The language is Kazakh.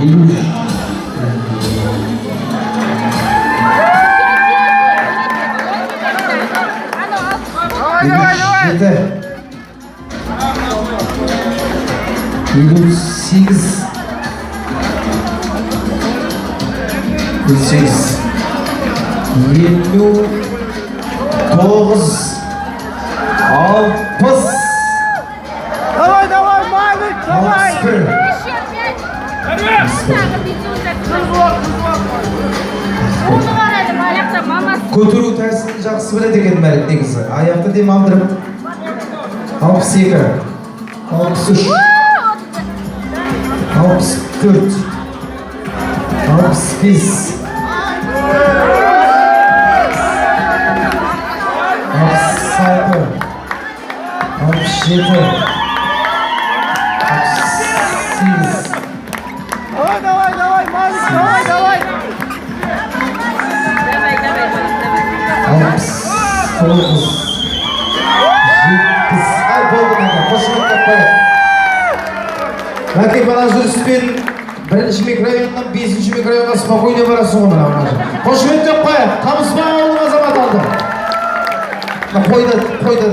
53. Давай, давай, давай. 57. 58. 58. 59. 60. Давай, давай, Малик, давай. 61. Еще пять. Тағы бүйтіп. Оны қарады, аяқта мамасы. Көтеру тәсілін жақсы біледі екен Мәлік негізі. Аяқты демалдырып. 62. 63. 64. 65. 66. 67. 68. Давай, давай, давай, Малик, давай, давай. Давай, давай, давай. 69. 70. Ай, болды, Мәке, қошеметтеп қояйық. Мәке, мына жүріспен бірінші микрорайоннан бесінші микрорайонға спокойно барасың ғой, мына жер. Қошеметтеп қояйық. Қамысбай ауылының азаматы алды. Мына қойды, қойды.